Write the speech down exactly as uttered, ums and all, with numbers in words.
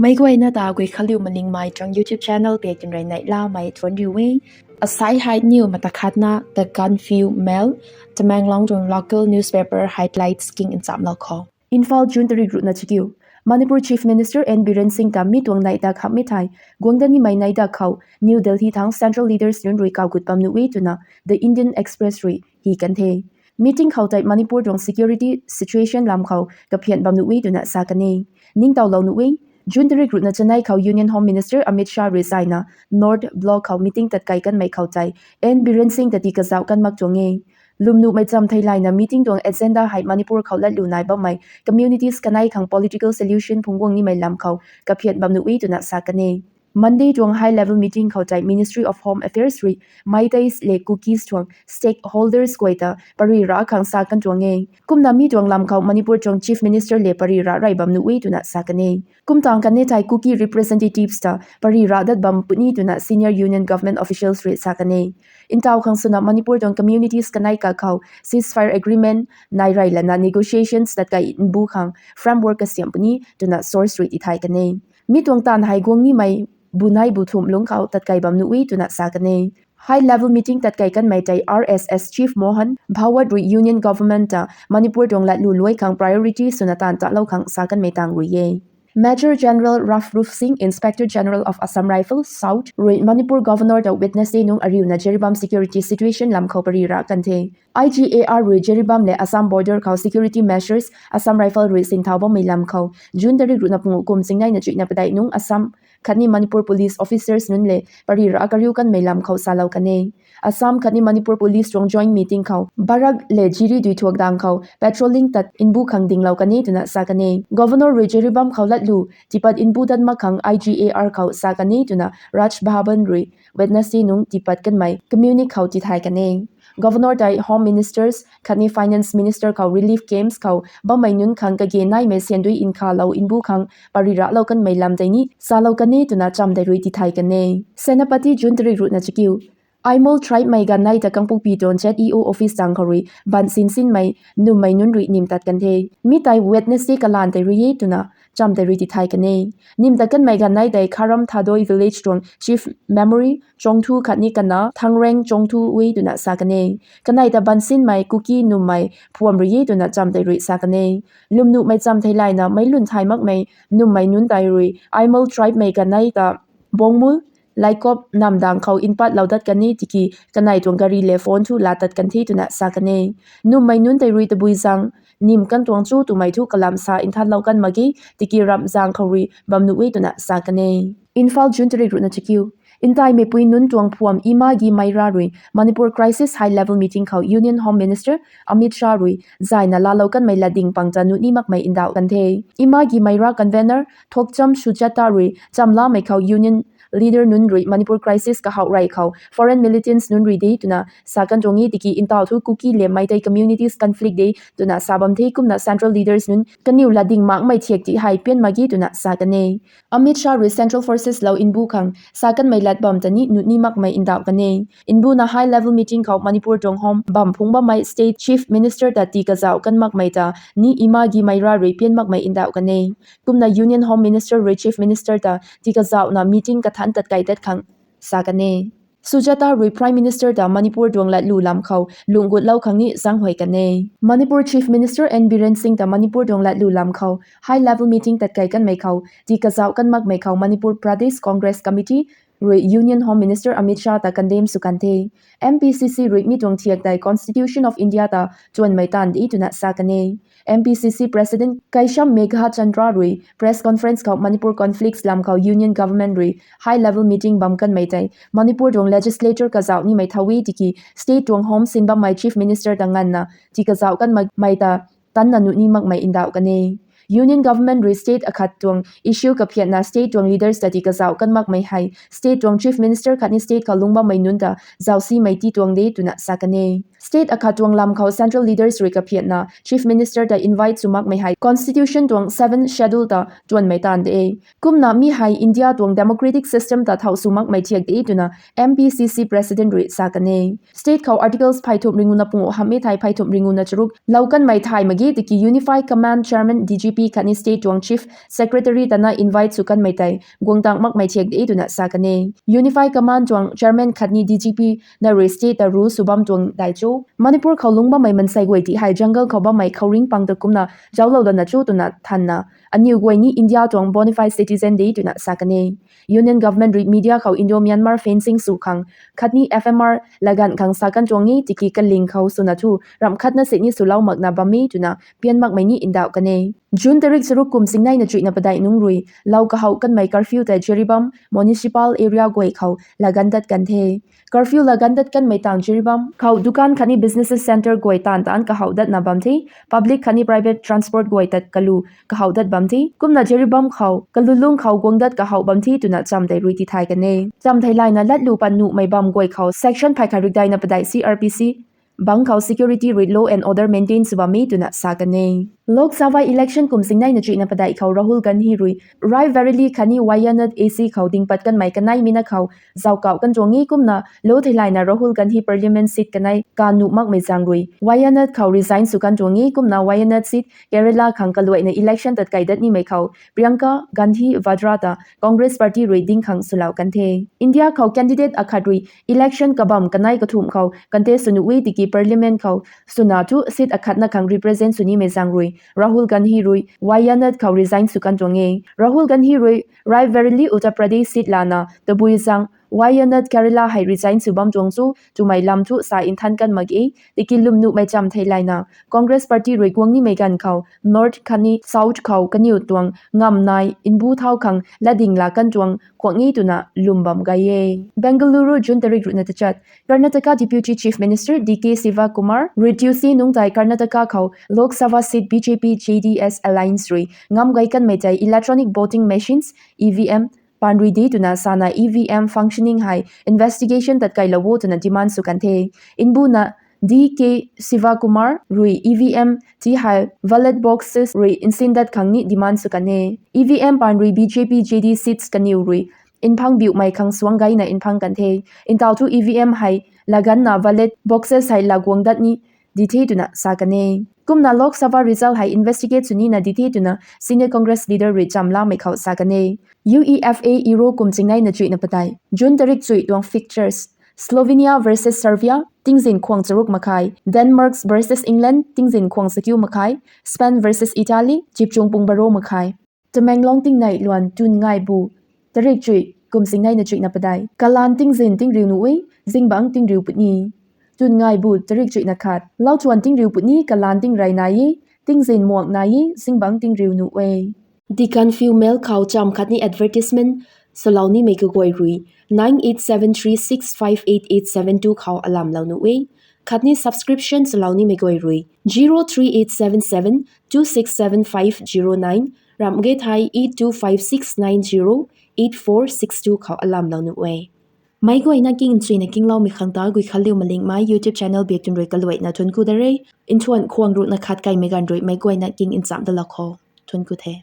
Meic guayna ta Guikhanliu Malingmei tuang YouTube channel pei tinrui neihlamei thuanc riu e. Asai hei niw mata khatna The Gaanphiu Mail, Tamenglong tuang local newspaper highlights king nchamlou khou. Imphal, June tarik ruhna chakiu. Manipur Chief Minister N Biren Singh ta mi tuang neih dak hamhmei thei guang dat nimei neih dak khou New Delhi thangc central leaders nunc rui kawgut bam nuh e twna The Indian Express rui hi kan the. Meeting khou tei Manipur tuang security situation lam khou kaphian bam nuh e twna sa kan e. Ningtowlou nuh e, June tarik ruhna chanei khou Union Home Minister Amit Shah rui zaina North Block khou meeting tatkei kanmei khou tei N Biren Singh ta tii kazauh kan mak tuang e. Lwmnuhmei cham theilayna meeting tuang agenda hei Manipur khou latlu nai bammei communities kanei khang political solution phungc guang nimei lam khou kaphian bam nuh e twna sa kan e. Monday tuang high level meeting khou tei Ministry of Home Affairs rui Meiteis le Kukis tuang stakeholders guay ta pary ra khang sa kan tuang e. Kumna mi tuang lam khou Manipur tuang Chief Minister le pary ra rey bam nuh e twna sa kan e. Kum tang kan e thei Kuki representatives ta pary ra dat bam puni twna senior Union Government officials rui sa kan e. Ntaw khang swna Manipur tuang communities kanei kakhou ceasefire agreement nai rey lana negotiations tatkei nbu khang framework kasiam puni twna source rui tithay kan e. Mi tuang taanv hei guang nimei bu nei bu thumh lungc khou tatkei bam nuh e twna sa kan e. High level meeting tatkei kanmei tei R S S Chief Mohan Bhagwat rui Union Government ta Manipur tuang latlu luai khang priority swna taanv talou khang sa kanmei tang rui e. Major General Ravrup Singh, Inspector General of Assam Rifles, South rui Manipur Governor ta Wednesday nung ariuna Jiribam security situation lam khou pary ra kan the. I G A R rui Jiribam le Assam border khou security measures Assam Rifle rui sinthau bammei lam khou June tarik ruhna panguh kum chingneina chuihna padeih nung Assam khatni Manipur police officers nunc le pary ra kariu kanmei lam khou salou kan e. Assam khatni Manipur police tuang joint meeting khou Barak le Jiri dui thuak dang khou patrolling tat nbu khang dinglou kan e twna sa kan e. Governor rui Jiribam khou latlu tiipat nbu dat mak khang I G A R khou sa kan e twna Raj Bhavan rui Wednesday nung tiipat kanmei communique khou tithay kan e. Governor tei Home Ministers khatni Finance Minister khou relief camps khou bammei nunc khang kage naimei siandui nkhalou nbu khang pary ralou kanmei lam tei ni salou kan e twna cham tei rui tithay kan e. Senapati, June tarik ruhna chakiu. Aimol tribemei ganvnei ta Kangpokpi tuang Z E O office tang khou rui ban sinsinmei nummei nunc rui nim tat kan the. Mi tei Wednesday kalan tei rui e twna cham tei rui tithay kan e. Nim tat kanmei ganvnei tei Kharam Thadoi village tuang Chief Memory Chongthu khatni kana Thangreng Chongthu e twna sa kan e. Kanei ta ban sinmei Kuki nummei phuam rui e twna cham tei rui sa kan e. Lwmnuhmei cham theilayna meic lun thay makmei nummei nunc tei rui Aimol tribemei ganvnei ta Bongmul, Laikop namdang khou npatlou dat kan e tiki kanei tuang gari le phone thu laa tat kan the twna sa kan e. Nummei nunc tei rui tabui zaeng nim kan tuang chu twmei thu kalam sa nthanlou kan mak ge tiki ramh zaeng khou rui bam nuh e twna sa kan e. Imphal, June tarik ruhna chakiu. Ntaimeipui nunc tuang phuam Ima G Meira rui Manipur crisis high level meeting khou Union Home Minister Amit Shah rui zaina laalou kanmei latding pang ta nuh ni makmei ndauh kan the. Ima G Meira convener Thokcham Sujata rui chamlamei khou Union leader nunc rui Manipur crisis kahouh rey khou foreign militants nunc rui de twna sa kan tuang e tiki ntaw thu Kuki le Meitei communities conflict de twna sa bam the. Kumna central leaders nunc kaniw latding makmei thiak ti hei pian mak ge twna sa kan e. Amit Shah rui central forces lou nbu khang sa kanmei lat bam ta ni nuh ni makmei ndauh kan e. Nbuna high level meeting khou Manipur tuang home bam phungc bammei state chief minister ta tii kazauh kan makmei ta ni Ima G Meira rui pian makmei ndauh kan e. Kumna Union Home Minister rui Chief Minister ta tii kazauhna meeting kathanc tatkei tat khang sa kan e. Sujata rui Prime Minister ta Manipur tuang latlu lam khou lungh gutlou khang ni zaenghuay kan e. Manipur Chief Minister N Biren Singh ta Manipur tuang latlu lam khou high level meeting tatkei kanmei khou tii kazauh kan makmei khou Manipur Pradesh Congress Committee rui Union Home Minister Amit Shah ta condemn sw kan the. M P C C rui mi tuang thiak tei Constitution of India ta tuanmei taanv de twna sa kan e. M P C C President Keisham Meghachandra rui press conference khou Manipur conflicts lam khou Union Government rui high level meeting bam kanmei tei Manipur tuang legislature kazauh nimei thow e tiki state tuang home sin bammei Chief Minister ta nganvna tii kazauh kanmei ta tanna nuh ni makmei ndauh kan e. Union Government rui state akhat tuang issue kaphiatna state tuang leaders ta tii kazauh kan makmei hei state tuang Chief Minister khatni state khou lungc bammei nunc ta zaucsimei ti tuang de twna sa kan e. State akhat tuang lam khou central leaders rui kaphiatna Chief Minister ta invite sw makmei hei Constitution tuang seventh schedule ta tuanmei taanv de. Kumna mi hei India tuang democratic system ta thau sw makmei thiak de twna M P C C President rui sa kan e. State khou Articles pheythumh ringuna panguh hamhmei thei pheythumh ringuna charuk lou kanmei thay mak ge tiki Unified Command Chairman, D G P khatni state tuang chief secretary tana invite sw kanmei tei guang tang makmei thiak de twna sa kan e. Unified Command tuang chairman khatni D G P na rui state ta rule sw bam tuang dai cho. Manipur khou lungc bammei mansei guay ti hei jungle khou bammei khouringh pang ta kumna zauclou lana cho twna thanna, aniw guay ni India tuang bona fide citizen de twna sa kan e. Union government rui media khou Indo-Myanmar fencing sw khang khatni F M R laganv khang sa kan tuang e, tiki kaling khou swna thu ramh khatna sini swlou makna bam e twna pian makmei ni ndauh kan e. June tarik charuk kum singneina chuihna padeih nungc rui lou kahouh kanmei curfew tei Jiribam municipal area guay khou laganv dat kan the. Curfew laganv dat kanmei tang Jiribam khou dukan khatni businesses centre guay taanv taanc kahouh datna bam the, public khatni private transport guay tat kalu kahouh dat bam the. Kumna Jiribam khou kalulung khou guang dat kahouh bam the twna cham tei rui tithay kan e. Cham theilayna latlu pat nuhmei bam guay khou section phay khat rikdeina padeih C R P C bang khou security rui law and order maintain sw bam e twna sa kan e. Lok Sabha election kum singneina chuihna padeih khou Rahul Gandhi rui Rae Bareli khatni Wayanad A C khou dingpat kanmei kanei mina khou zauc kauh kan tuang e. Kumna lou theilayna Rahul Gandhi parliament seat kanei ka nuh makmei zaeng rui Wayanad khou resign sw kan tuang e. Kumna Wayanad seat Kerala khang kaluaina election tat kai dat nimei khou Priyanka Gandhi Vadra ta Congress party rui ding khang swlou kan the. India khou candidate akhat rui election kabam kanei kathumh khou contest sw nuh e, tiki parliament khou swna thu seat akhatna khang represent sw nimei zaeng rui Rahul Gandhi rui Wayanad khou resign sw kan tuang e. Rahul Gandhi rui Rae Bareli Uttar Pradesh seat lana tabui zaeng Wayanad Kerala hei resign sw bam tuang cho twmei lam thu sa nthan kan mak e, tiki lwm nuhmei cham theilayna Congress party rui guang nimei ganv khou North khatni South khou kaniw tuang ngamv nai mbu thau khang latding la kan tuang khwang e twna lwm bam gay e. Bengaluru, June tarik ruhna tachat. Karnataka Deputy Chief Minister D K Shivakumar rui Tuesday nungc tei Karnataka khou Lok Sabha seat B J P J D S alliance rui ngam gay kanmei tei electronic voting machines, E V M, paan rui de twna sana E V M functioning hei investigation tat kailou o twna demand sw kan the. Mbuna D K Shivakumar rui E V M ti hei ballot boxes rui nsin dat khang ni demand sw kan e. E V M paan rui B J P J D seats kaniw rui nphang biuhmei khang suang gayna nphang kan the. Ntaw thu E V M hei laganna ballot boxes hei laguang dat ni di the twna sa kan e. Kumna Lok Sabha result hei investigate sw nina di the twna senior Congress leader rui chamlamei khou sa kan e. UEFA Euro kum chingneina chuihna padeih June tarik chuih tuang fixtures: Slovenia versus Serbia, tingzin khwang charuk makhai; Denmark versus England, tingzin khwang sakiu makhai; Spain versus Italy, chipchung pung baro makhai. Tamenglong tingnei luan tun ngaibu tarik chuih kum chingneina chuihna padeih: Kalan tingzin tingriu nuh e, zingbangc tingriu puni. Tun ngaibu tarik chuihna khat: Lauchuan tingriu puni, kalan tingrey nai e, tingzin muak nai e, zingbangc tingriu nuh e. Dikanfiu Mail khou cham khatni advertisement swlou nimei kaguay rui nine eight seven three six five eight eight seven two khou alamlou nuh e. Khatni subscription swlou nimei guay rui zero three eight seven seven two six seven five zero nine, ramh ge thei eight two five six nine zero eight four six two khou alamlou nuh e. Meic guayna king nchuina kingloumei khang ta Guikhanliu Malingmei YouTube channel biak tun rui kaluaina thuanc ku da re. Nthuan khwang ruhna khat kaimei ganv rui meic guayna king nchamh dalou khou thuanc ku the.